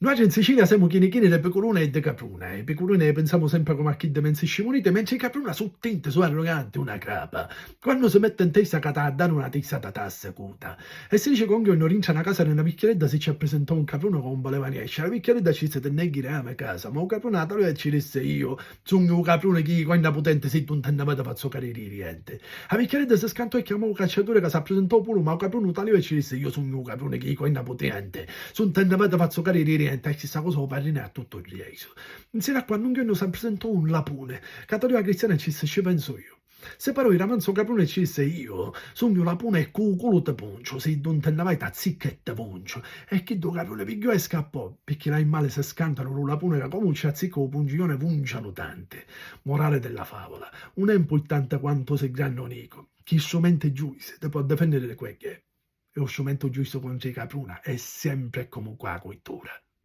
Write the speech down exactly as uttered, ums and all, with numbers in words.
Nuatri in Sicilia semu chini chini di picuruna e di capruna, e i picuruni i pinsamu sempri comu a chiddi menzi scimuniti, mentri i capruna su tinti, su arruganti, una crapa. Quannu si metti 'n testa ca t'ha a dari una tissata t'assecuta. E si dici ca un jornu dintra na casa di na vicchiaredda si ci apprisintò un caprunu ca un vuleva nesciri. La vicchiaredda ci dissi ti nni ghiri a me casa, ma u caprunu a taliu e ci dissi iu sugnu u caprunu chi quannu putenti siddu un ti nni vai ti fazzu cariri i dienti. A vicchiaredda si scantò e chiamò u cacciaturi ca s'apprisintò puru, ma u caprunu taliu e ci dissi iu sugnu u caprunu chi quannu putenti su un ti nni vai ti fazzu cariri i dienti, a stissa cosa u parrini a tuttu u riesu. Nsina a quannu un jornu s'apprisintò un lapuni ca taliu a cristiana e ci dissi ci pensu iu. Si parò ira manzu capruni e ci dissi iu sugnu lapuni e cu u culu ti punciu, siddu un ti nni vai t'azziccu e ti punciu. E chiddu capruni pigghiò e scappò, picchì l'animali si scantanu lu lapuni ca comu ci azzicca u punciglioni vuncianu tanti. Morale della favola, un è mpurtanti quantu si granni o nicu, chi strumenti giusti ti pò difenniri di quegghè. E u strumentu giustu contri i capruna è sempri e comu cu a cuittura.